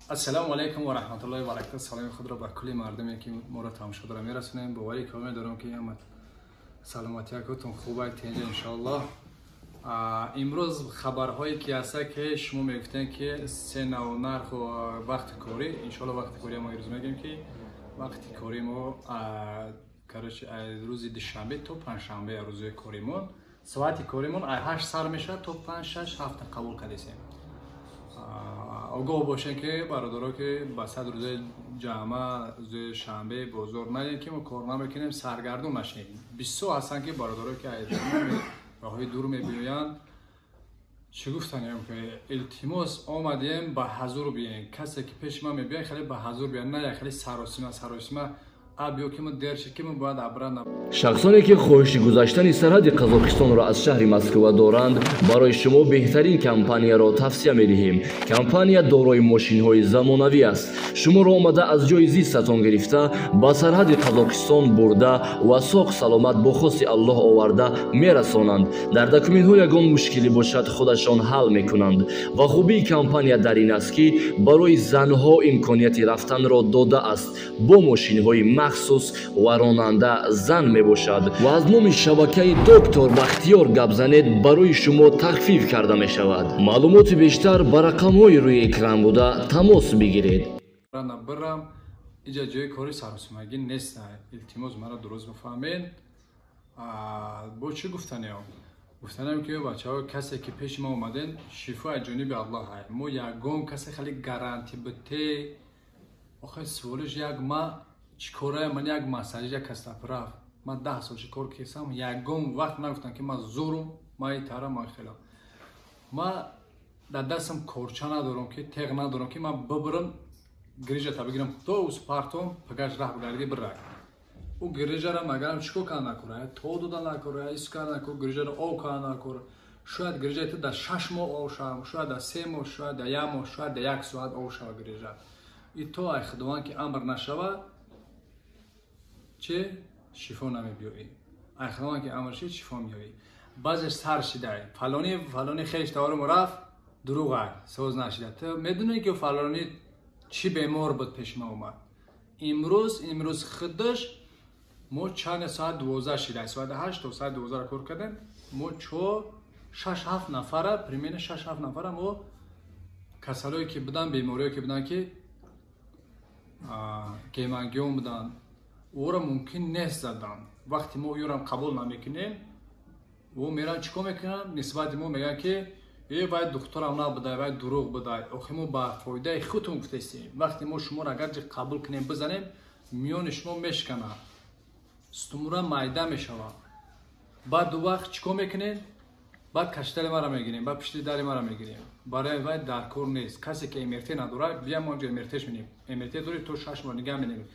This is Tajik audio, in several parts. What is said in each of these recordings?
Ассалому алайкум ва раҳматуллоҳи ва баракатуҳ. Саломи худро ба кулли мардуме, ки моро тамошо дора, мерасонем. Боварӣ комил дорам, ки ҳама саломатиякотон хуб тинҷ, иншоаллоҳ. Имрӯз хабарҳое ки ҳаста, ки шумо мегуфтем, ки се нав нарху вақти корӣ. Иншоаллоҳ, вақти корӣ мо имрӯз мегӯем, ки вақти кори мо, короче, рӯзи душанбе то панҷшанбе, рӯзои коримон, соати коримон ай 8 сар мешавад то 5, 6, 7 қабул кардесем. Огоҳ бошем, ки бародаро, ки ба сад рӯзои ҷамъа, рӯзои шанбе бозор наем, ки мо кор намекунем, саргардон нашем. Бисёр ҳастанд, ки бародаро, ки роҳҳои дур мебиёянд. Чӣ гуфтанем, ки илтимос, омадем, ба ҳазур биёем. Касе ки пеши ман мебиёяд, хеле ба ҳазур биёяд, на як хеле саросима саросима аб ё ки мо дер шид, ки мо бояд абрана. Шахсоне ки хоҳиши гузаштани сарҳади Қазоқистонро аз шаҳри Москва доранд, барои шумо беҳтарин компанияро тавсия медиҳем. Компания дорои мошинҳои замонавӣ аст. Шуморо омада аз ҷои зистатон гирифта, ба сарҳади Қазоқистон бурда ва соқ саломат бо хости Аллоҳ оварда мерасонанд. Дар документҳо ягон мушкилӣ бошад, худашон ҳал мекунанд. Ва хубии компания дар ин аст, ки барои занҳо имконияти рафтанро додааст бо мошинҳои махсус ва ронанда зан мебошад. Ва аз номи шабакаи Доктор Бахтиёр гап занед, барои шумо тахфиф карда мешавад. Маълумоти бештар ба рақамҳои рӯи экран буда тамос бигиред. Бирам, иҷа ҷои кори саросимагӣ нест. Илтимос, маро дуруст бифаҳмед. Бо чӣ гуфтанем? Гуфтанем, ки бачаҳо, касе ки пеши мо омаден, шифо аз ҷониби Аллоҳ. Мо ягон касе хеле гарантӣ бите. Охир суолиш як ма чӣ корае? Ман як масъала, як кас рафт. Ман 10 сол чӣ кор кесам, ягон вақт нагуфтам, ки ман зурум, ман итара, ман хелам. Ма дар дастам корча надорам, ки теғ надорам, ки ман бибирам, грижата бигирам, то ус партом, пагаш раҳ бигарди бирак. Ӯ грижара магарам чӣ кор карда накора, то дода накора, ис карда накора, грижара об карда накора. Шояд грижаи ту дар 6 моҳ об шавад, шояд дар 3 моҳ, шояд дар як моҳ, шояд дар як соат об шава грижа. И то ай Худованд ки амр нашава, чи шифо намебиёӣ. Ай Худованд ки амр шид, шифо меёӣ. Баъзеш сар шидай, фалони фалони хеш таворимо рафт, дурӯғ соз нашида. Ту медонӣ, ки фалони чӣ бемор буд, пеши ма омад. Имрӯз худаш мо чанд соат, 12 шида, соати 8 то соати 12 кор кардем. Мо чо шаш ҳафт нафара, примерно шаш ҳафт нафара мо касалое ки буданд, бемориое ки буданд, ки гемангиом буданд, ӯро мумкин нест задан. Вақте мо ӯрам қабул намекунем, ӯ меран, чӣ кор мекунанд? Нисбати мо мегӯянд, ки э, вай духтурам набудай, вай дурӯғ будай. Охи мо ба фоидаи худтон гуфтаистем. Вақте мо шуморо агарчи қабул кунем, бизанем, миёни шумо мешканад, стумура майда мешавад. Баъд ду вақт чӣ кор мекунем? Баъд кашидали маро мегирем, баъд пишти дари маро мегирем. Барои вай дар кор нест. Касе ки МРТ надорад, бия, мо онҷо МРТш менем. МРТ дори, то 6 моҳ нигаҳ менем,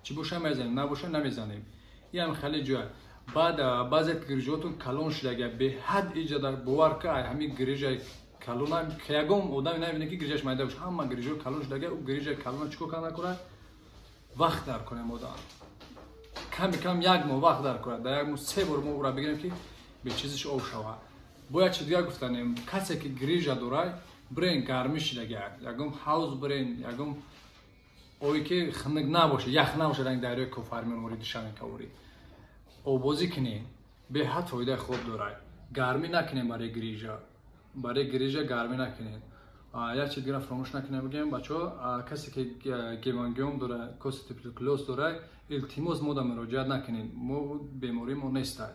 чӣ боша мезанем, набоша намезанем. Ин хеле ҷоя. Баъд баъзе грижотон калон шудага, беҳад иҷада. Бовар ка, ҳамин грижаи калона ягон одаме намебине, ки грижаш майда боша. Ҳама грижо калон шудага. Ӯ грижаи калона чӣ кор карда накунад? Вақт дар кунем. Одам ками кам як моҳ вақт дар кунад. Дар як моҳ се бор мо ӯра бигирем, ки бечизиш об шавад. Бояд чи дигар гуфтанем: касе ки грижа дорад, бирен, гармӣ шидага, ягон ҳавз бирен, ягон ое ки хунук набошад, ях набошад, ранг дарёи Кофармиён ворид шавен, обозӣ кунем, беҳад фоидаи хуб дорад. Гармӣ накунем барои грижа, барои грижа гармӣ накунем. Як чиз дигара фаромӯш накунем, бигем, бачаҳо: касе ки гемангиом дорад, кости туберкулёз дорад, илтимос, мода муроҷиат накунем, мо бемории мо нестад.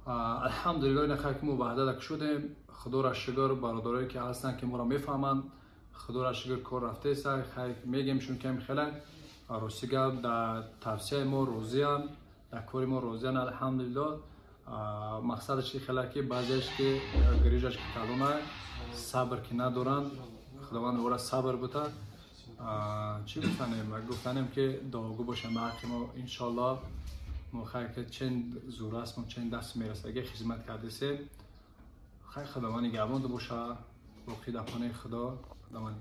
Алҳамдулилло, ина ки мо ваҳдата шудем, Худоро шукр. Бародарое ки ҳастанд, ки моро мефаҳманд, Худоро шукр, кор рафтеста. Хайр, мегем шун ками хеле рости гап, дар тавсияи мо розианд, дар кори мо розианд, алҳамдулилло. Мақсадаш ки хеле ки баъзеаш ки грижаш ки калона, сабр ки надоранд, Худованд ӯра сабр бута. Чӣ гуфтанем? Гуфтанем, ки дуогӯ бошем ба ҳаққи мо. Иншоалло, мо хайр ки чен зур аст, мо чен даст мерасаги хизмат кардесем. Хайр, Худованд нигаҳбон боша. Боқӣ дар хонаи Худо. Худованд.